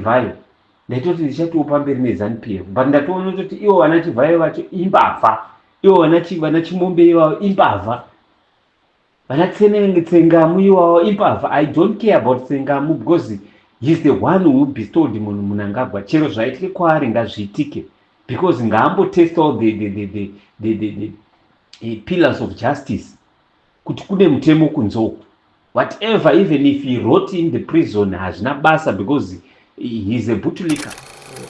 Chivhayo, ndaitoti ndichatiwo pamberi neZanu PF, but ndatoona kutoti ivo vana Chivhayo vacho imbavha, ivo vana Chimombe ivavo imbavha, vana Tsengamu ivavo imbavha. I don't care about Tsengamu because he's the one who bestowed munhu Mnangagwa. Chero zvaitike kwaari ngazviitike, because ngaambotestawo the pillars of justice, kuti kune mutemo kunze uku. Whatever, even if he rot in the prison, hazvina basa because he's a bootlicker.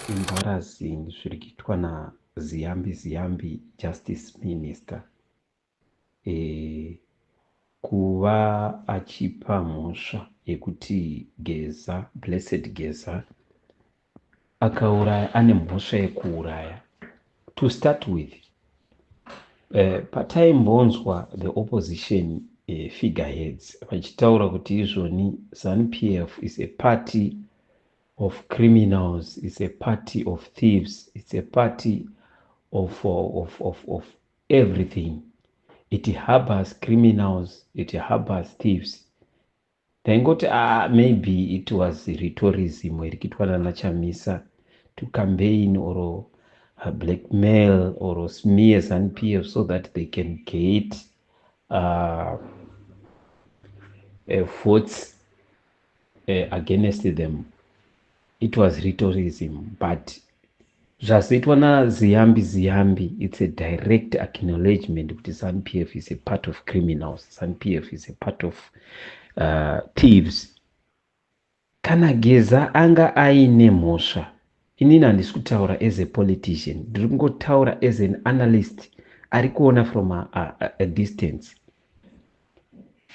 Embarrassing zviri kuitwa naZiyambi Ziyambi, justice minister, kuva achipa mhosva yekuti Geza, Blessed Geza, akauraya, ane mhosva yekuuraya. To start with, pataimbonzwa the opposition figureheads vachitaura kuti izvoni ZANU PF is a party of criminals, it's a party of thieves, it's a party of everything, it harbors criminals, it harbors thieves, ndaingoti, ah, maybe it was rhetorism iri kuitwa nanaChamisa to campaign or blackmail or smear ZANU PF so that they can get votes against them. It was rhetorism, but zvazoitwa naZiyambi Ziyambi, it's a direct acknowledgement kuti ZANU PF is a part of criminals, ZANU PF is a part of thieves. Kana Geza anga aine mhosva, inini handisi kutaura as a politician, ndiri kungotaura as an analyst ari kuona from a distance.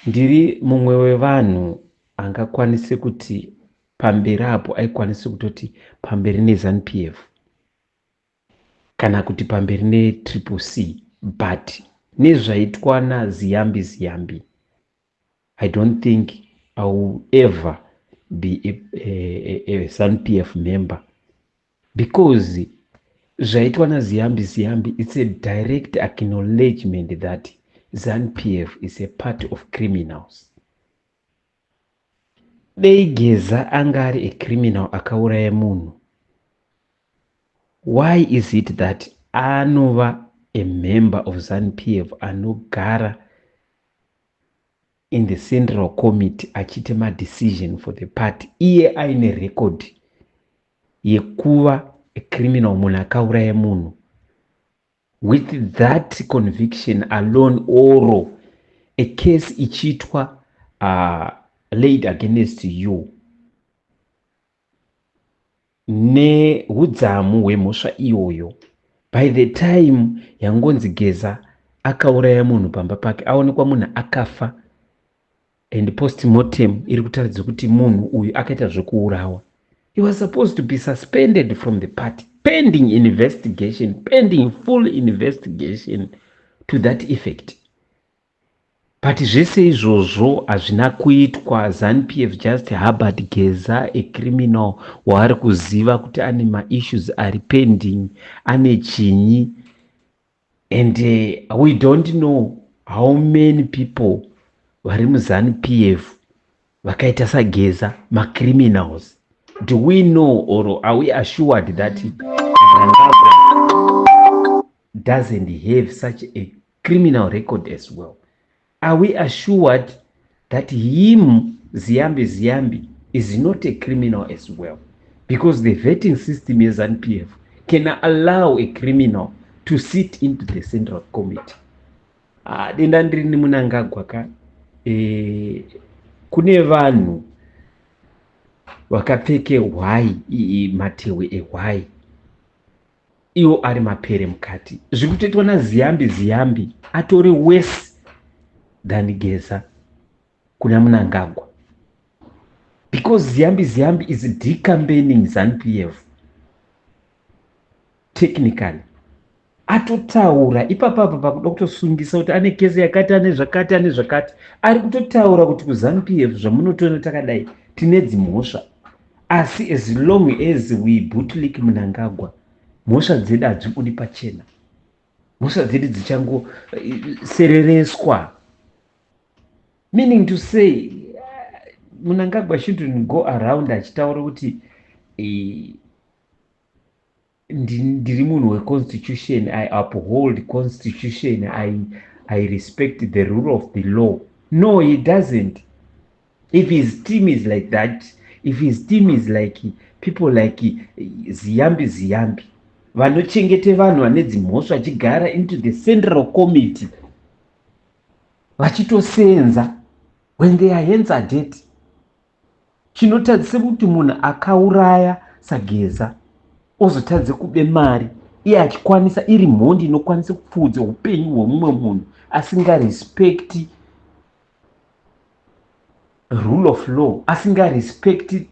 Ndiri mumwe wevanhu angakwanise kuti pamberi apo aikwanise kutoti pamberi neZANU PF kana kuti pamberi neTriple C, but nezvaitwa naZiyambi Ziyambi, I don't think I will ever be a ZANU PF member, because zvaitwa naZiyambi Ziyambi, it's a direct acknowledgement that ZANU PF is a party of criminals. Dei Geza anga ari a criminal akauraya munhu, why is it that anova a member of ZANU PF, anogara in the central committee achiita madecision for the party, iye aine record yekuva a criminal, munhu akauraya munhu? With that conviction alone, or a case ichiitwa laid against you neudzamu hwemhosva iyoyo, by the time yangonzi Geza akauraya munhu pamba pake, aonekwa munhu akafa and postmortem iri kutaridza kuti munhu uyu akaita zvekuurawa, he was supposed to be suspended from the party pending investigation, pending full investigation to that effect. But zvese izvozvo hazvina kuitwa. ZANU PF just harbored Geza, a criminal waari kuziva kuti ane maissues ari pending, ane chinyi, and we don't know how many people vari muZANU PF vakaita saGeza, macriminals. Do we know or are we assured that Mnangagwa doesn't have such a criminal record as well? Are we assured that him, Ziyambi Ziyambi, is not a criminal as well? Because the vetting system yeZANU PF can allow a criminal to sit into the central committee. Ah, denda ndiri neMnangagwa ka, kune vanhu vakapfeke hwai, matehwe ehwai, iwo ari mapere mukati. Zviri kutoitwa naZiyambi Ziyambi atori worse than Geza kuna Mnangagwa, because Ziyambi Ziyambi is decampaigning ZANU PF technically. Atotaura ipapapa pakuda kutosungisa kuti ane kesi yakati, ane zvakati, ane zvakati. Ari kutotaura kuti kuZANU PF zvamunotoona takadai, tine dzimhosva, asi as long as we bootlick Mnangagwa, mhosva dzedu hadzibudi pachena, mhosva dzedu dzichangoserereswa. Meaning to say, Mnangagwa shouldn't go around achitaura kuti Ndiri munhu weconstitution, I uphold constitution, I respect the rule of the law. No, he doesn't. If his team is like that, if his team is like people like Ziyambi Ziyambi, vanochengete vanhu vane dzimhosva vachigara into the central committee vachitosenza when their hands are dirty, chinotadzise kuti munhu akauraya saGeza ozotadze kube mari iye achikwanisa, iri mhondi inokwanisa kupfuudza upenyu hwemumwe munhu, asingarespekti rule of law, asingarespekti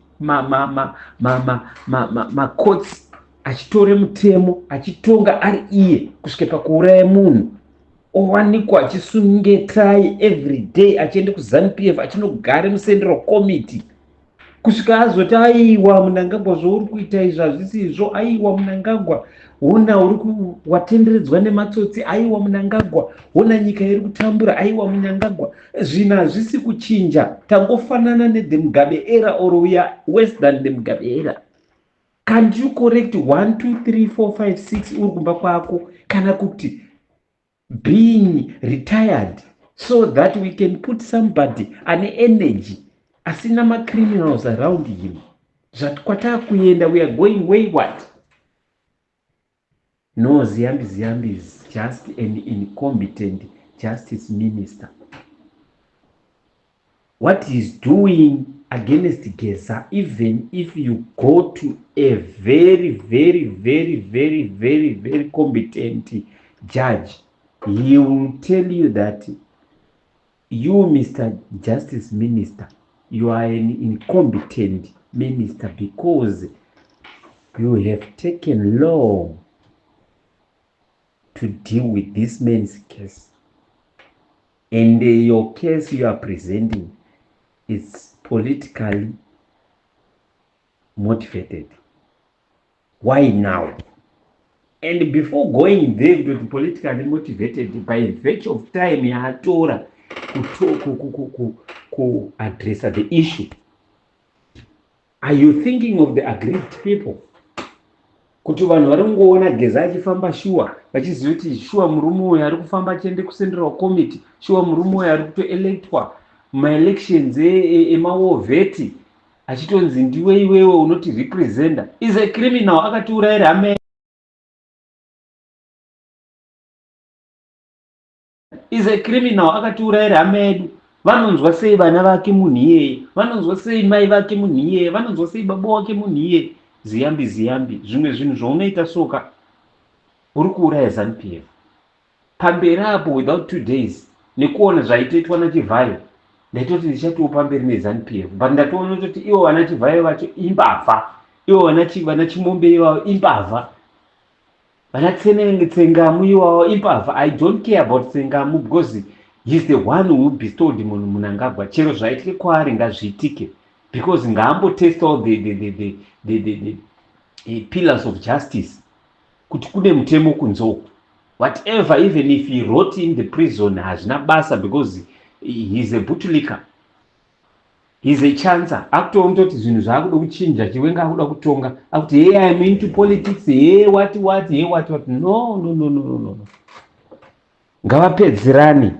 macourts, achitore mutemo achitonga ari iye kusvika pakuuraya munhu, owanikwa achisungetai every day, achienda kuZANU PF, achinogara mucentral committee, kusvika azoti, "Aiwa Munangagwa, zvauri kuita izvi hazvisizvo. Aiwa Munangagwa, hona uri watenderedzwa nematsotsi. Aiwa Munangagwa, hona nyika iri kutambura. Aiwa Munangagwa, zvinhu hazvisi kuchinja. Tangofanana nethe Mugabe era or we are worse than the Mugabe era." Can't you correct 1 2 3 4 5 6 uri kumba kwako, kana kuti being retired, so that we can put somebody ane energy, asina macriminals around him? Kwatakuenda, we are going wayward. No, Ziyambi Ziyambi is just an incompetent justice minister. What he's doing against Geza, even if you go to a very, very, very, very, very, very competent judge, he will tell you that you, Mr Justice Minister, you are an incompetent minister because you have taken long to deal with this man's case, and your case you are presenting is politically motivated. Why now? And before going there to politically motivated, by virtue of time yaatora kuaddressa the issue, are you thinking of the aggrieved people, kuti vanhu vari kungoona Geza achifamba shuwa, vachiziva kuti shuwa murume uyu ari kufamba achiende kucentral committee, shuwa murume uyu ari kutoelectwa maelections emawar vet, achitonzi ndiwe iwewe unoti representa, is a criminal, akatiurayira hama, is a criminal, akatiurayira hama yedu? Vanonzwa sei vana vake munhu iyeye? Vanonzwa sei mai vake munhu iyeye? Vanonzwa sei baba wake munhu iyeye? Ziyambi Ziyambi, zvimwe zvinhu zvaunoita soka, uri kuuraya ZANU PF. Pamberi apo, without 2 days nekuona zvaitoitwa naChivhayo, ndaitoti ndichatiwo pamberi neZANU PF, but ndatoona kutoti ivo vana Chivhayo vacho imbavha, ivo vana Chimombe ivavo imbavha, vana Tsengamu ivavo imbavha. I don't care about Tsengamu because he's the one who bestowed munhu Munangagwa. Chero zvaitike kwaari ngazviitike, because ngaambotestawo the pillars of justice, kuti kune mutemo kunze uku. Whatever, even if he wrote in the prison, hazvina basa because he's a bootlicker, he's a chancer. Akutoona kuti zvinhu zvaakuda kuchinja, Chiwenga akuda kutonga, akuti, "Hey, I'm into politics, hey, what what, hey, what what." No, no, no, no, no, no. Ngavapedzerane.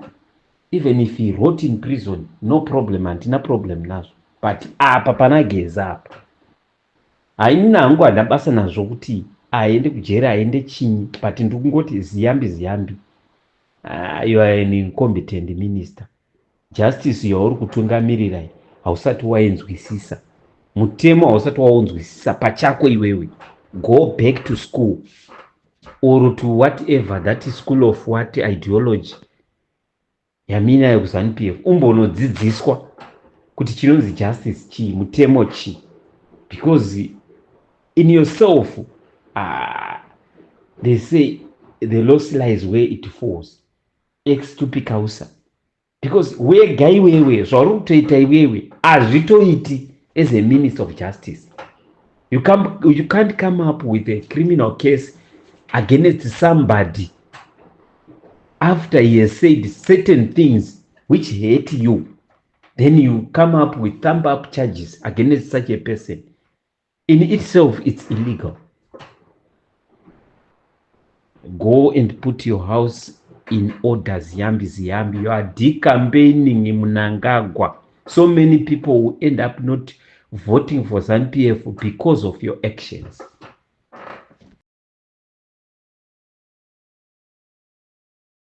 Even if he wrote in prison, no problem, handina problem nazvo. But apa pana Geza apa, hainina hangu, handina basa nazvo kuti aende kujeri, aende chinyi, but ndikungoti, Ziyambi Ziyambi, you are an incompetent minister. Justice yauri kutungamirira hausati wainzwisisa, mutemo hausati waunzwisisa pachako iwewe. Go back to school or to whatever that school of what ideology yaminayo kuZANU PF, umbonodzidziswa kuti chinonzi justice chii, mutemo chii, because in yourself, they say the loss lies where it falls, ex turpi causa, because wega iwewe zvauri kutoita iwewe hazvitoiti. As a minister of justice, you can't come up with a criminal case against somebody after he has said certain things which hate you, then you come up with thumb up charges against such a person. In itself it's illegal. Go and put your house in order, Ziyambi Ziyambi. You are decampaigning Mnangagwa. So many people will end up not voting for ZANU-PF because of your actions.